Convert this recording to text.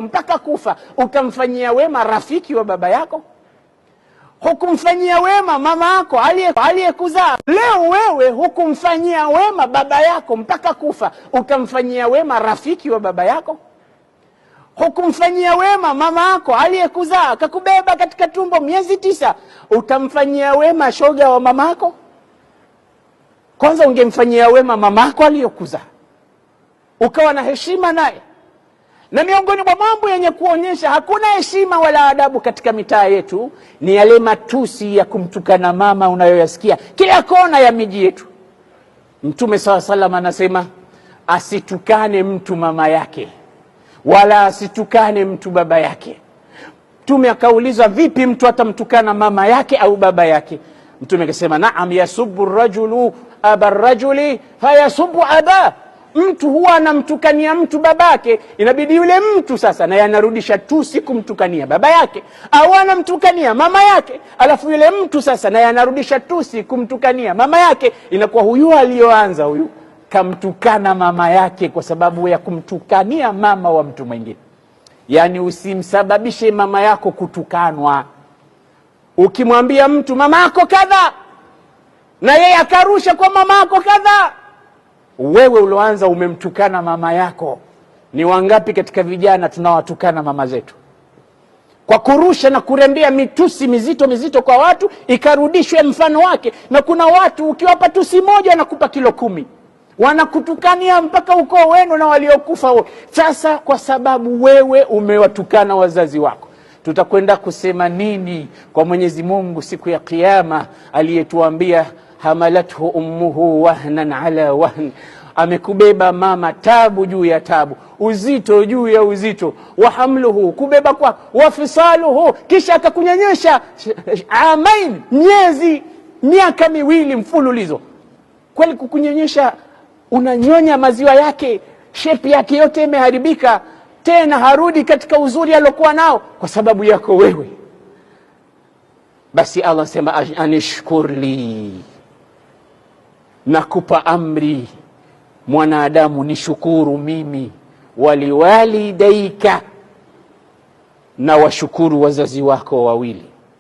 Mpaka kufa utamfanyia wema rafiki wa baba yako? Hukumfanyia wema mama yako aliyekuzaa. Leo wewe hukumfanyia wema baba yako mpaka kufa, utamfanyia wema rafiki wa baba yako? Hukumfanyia wema mama yako aliyekuzaa akakubeba katika tumbo miezi 9, utamfanyia wema shoga wa mama yako? Kwanza ungemfanyia wema mama yako aliyekuzaa, ukawa na heshima naye. Na miongoni mwa mambo yenye kuonyesha hakuna heshima wala adabu katika mitaa yetu ni yale matusi ya kumtukana mama unayoyasikia kila kona ya miji yetu. Mtume saw salam anasema asitukane mtu mama yake wala asitukane mtu baba yake. Mtume akaulizwa, vipi mtu atamtukana mama yake au baba yake? Mtume akasema, naam, yasubu rajulu aba rajuli fayasubu aba. Mtu huwa anamtukania mtu babake, inabidi yule mtu sasa naye anarudisha tusi kumtukania baba yake, au anamtukania mama yake, alafu yule mtu sasa naye anarudisha tusi kumtukania mama yake. Inakuwa huyu aliyoanza huyu kamtukana mama yake kwa sababu ya kumtukania mama wa mtu mwingine. Yani usimsababishe mama yako kutukanwa. Ukimwambia mtu mama yako kadha, na yeye akarusha kwa mama yako kadha, wewe ulioanza umemtukana mama yako. Ni wangapi katika vijana tunawatukana mama zetu kwa kurusha na kurembea mitusi mizito mizito kwa watu, ikarudishwe mfano wake? Na kuna watu ukiwapa tusi moja wanakupa kilo 10, wanakutukania mpaka ukoo wenu na waliokufa wote. Sasa kwa sababu wewe umewatukana wazazi wako, tutakwenda kusema nini kwa Mwenyezi Mungu siku ya Kiyama, aliyetuambia hamalathu ummuhu wahnan ala wahn, amekubeba mama tabu juu ya tabu, uzito juu ya uzito, wa hamluhu, kubeba kwa, wa fisaluhu, kisha akakunyonyesha amain, miezi miaka 2 mfululizo. Kweli kukunyonyesha, unanyonya maziwa yake, shepi yake yote imeharibika, tena harudi katika uzuri alokuwa nao kwa sababu yako wewe. Basi Allah sema anishkurli, nakupa amri mwanadamu, nishukuru mimi, waliwalidaika, na washukuru wazazi wako wawili.